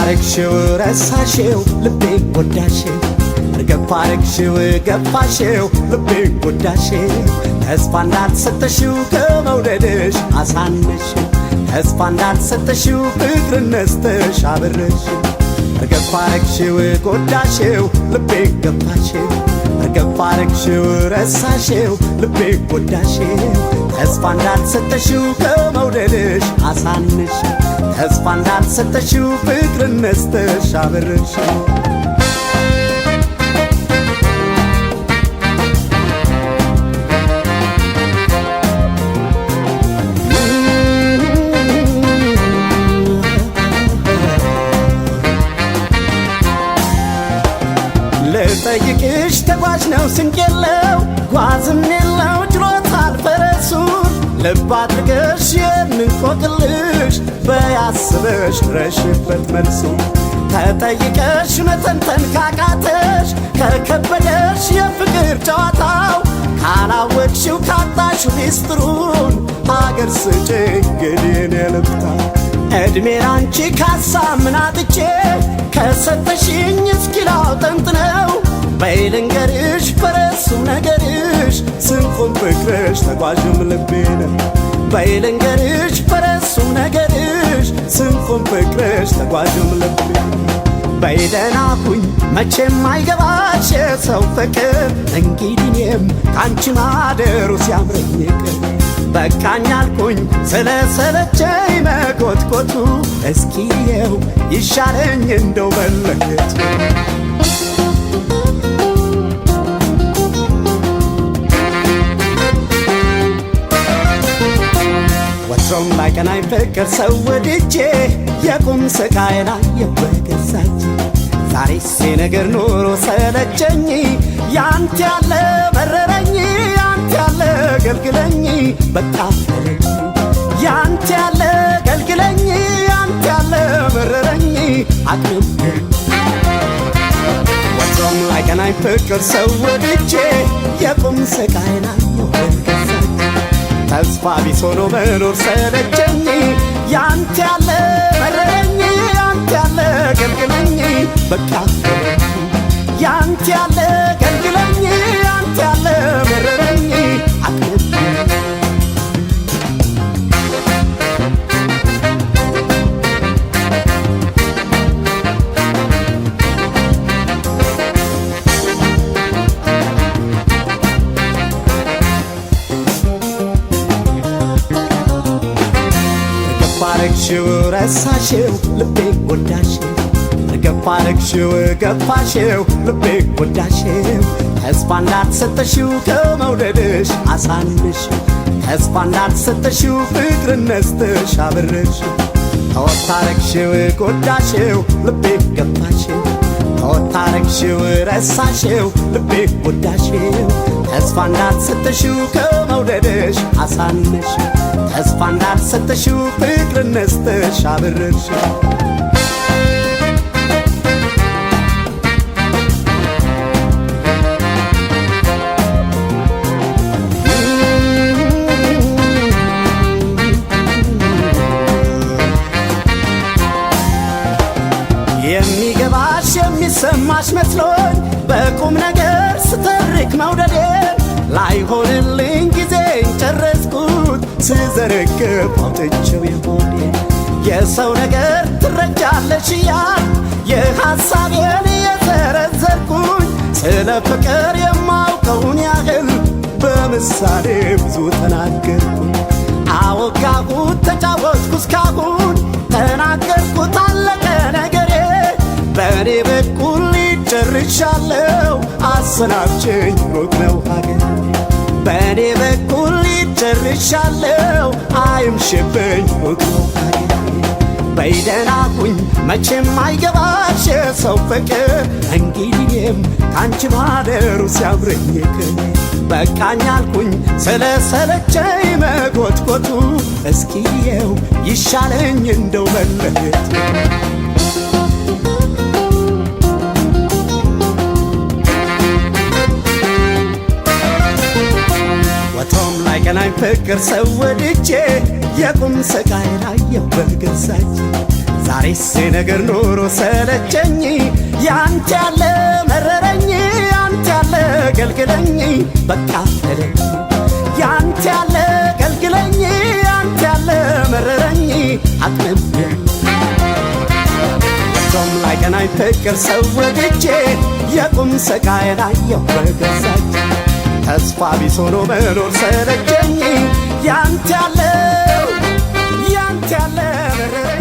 አረግሽው ረሳሽው ልቤን ጎዳሽው እርግፍ አረግሽው ገፋሽው ልቤን ጎዳሽው ተስፋ እንዳልሰጠሽው ከመውደድሽ አሳነሽው ተስፋ እንዳልሰጠሽው ፍቅርን ነስተሽ አበረሽው እርግፍ አረግሽው ጎዳሽው ልቤን ገፋሽው እርግፍ አረግሽው ረሳሽው ልቤን ጎዳሽው ተስፋ እንዳልሰጠሽው ከመውደድሽ አሳነሽው ተስፋ እንዳልሰጠሽው ፍቅርን ነስተሽ አበረሽው። ልጠይቅሽ ተጓዥ ነው ስንቅ የለው ጓዝም የለው ችሎታል ፈረሱን ልብ አድርገሽ የምንቆቅልሽ በያስበሽ ድረሽበት መልሱ ተጠይቀሽ መተንተን ካቃተሽ ከከበደሽ የፍቅር ጨዋታው ካላወቅሽው ካጣሽው ሚስጥሩን አገር ስጭኝ ግዴን የልብታ እድሜ ላንቺ ካሳ ምን አጥቼ ከሰጠሽኝ እስኪ ላውጠንጥነው በይ ልንገርሽ ፈረሱም ነገርሽ ስንቁም ፍቅርሽ ተጓዥም ልቤ ነው። በይ ልንገርሽ ፈረሱም ነገርሽ ስንቁም ፍቅርሽ ተጓዥም ልቤ ነው። በይ ደህና ሁኝ መቼም አይገባሽ የሰው ፍቅር እንግዲህ እኔም ካንቺ ማደሩ ሲያምረኝ ይቅር በቃኝ አልኩኝ ስለሰለቸኝ መኮትኮቱ እስኪየው ይሻለኝ እንደው መለየቱ። ወትሮም ላይቀናኝ ፍቅር ሰው ወድጄ የቁም ስቃዬን አየሁ በገዛ እጄ ዛሬስ የነገር ኑሮ ሰለቸኝ ያንተ ያለ መረረኝ ያንተ ያለ ገልግለኝ በቃ ተለኝ ያንተ ያለ ገልግለኝ ያንተ ያለ መረረኝ አቅምም ወትሮም ላይቀናኝ ፍቅር ሰው ወድጄ የቁም ስቃዬን አየሁ በገዛ እጄ ተስፋ ቢስ ሆኖ መኖር ሰለቸኝ ያንተ ያለ መረረኝ ያንተ ያለ ገልግለኝ በቃ ያንተ ያለ ገልግለኝ ያንተ ያለ መረረኝ አቅምም። እርግፍ አረግሽው ረሳሽው ልቤን ጎዳሽው እርግፍ አረግሽው ገፋሽው ልቤን ጎዳሽው ተስፋ እንዳልሰጠሽው ከመውደድሽ አሳንሽው ተስፋ እንዳልሰጠሽው ፍቅርን ነስተሽ አበረሽው ተወት አረግሽው ጎዳሽው ልቤን ገፋሽው ተወት አረግሽው ረሳሽው ልቤን ጎዳሽው ተስፋ እንዳልሰጠሽው ከመውደድሽ አሳንሽው ተስፋ እንዳልሰጠሽው ፍቅርን ነስተሽ አበረርሽው። የሚገባሽ የሚሰማሽ መስሎኝ በቁም ነገር ስተርክ መውደዴን ላይሆንልኝ ጊዜን ጨረስኩት ስዘረግፍ አውጥቼው የሆዴን የሰው ነገር ትረጃለሽ እያል የሐሳቤን እየዘረዘርኩኝ ስለ ፍቅር የማውቀውን ያህል በምሳሌ ብዙ ተናገርኩኝ። አወጋሁት ተጫወትኩ እስካሁን ተናገርኩት አለቀ ነገሬ በእኔ በኩል ጨርሻለሁ አሰናብችኝ ሩቅ ነው ሀገሬ በእኔ በኩል ጨርሻለሁ አይምሽብኝ ሩቅ ነው ሀገሬ። በይ ደህና ሁኝ መቼም አይገባሽ የሰው ፍቅር እንግዲህ እኔም ካንቺ ማደሩ ሲያምረኝ ይቅር በቃኝ አልኩኝ ስለሰለቸኝ መኮትኮቱ እስኪየው ይሻለኝ እንደው መለየቱ። ወትሮም ላይቀናኝ ፍቅር ሰው ወድጄ የቁም ስቃዬን አየሁ በገዛ እጄ ዛሬስ ነገር ኖሮ ሰለቸኝ፣ ያንተ ያለ መረረኝ፣ ያንተ ያለ ገልግለኝ፣ በቃ ተለኝ። ያንተ ያለ ገልግለኝ፣ ያንተ ያለ መረረኝ፣ አቅምም ቶም ላይ ቀናኝ ፍቅር ሰው ወድጄ የቁም ስቃዬን አየሁ በገዛ እጄ። ተስፋ ቢስ ሆኖ መኖር ሰለቸኝ፣ ያንተ ያለ፣ ያንተ ያለ መረረኝ።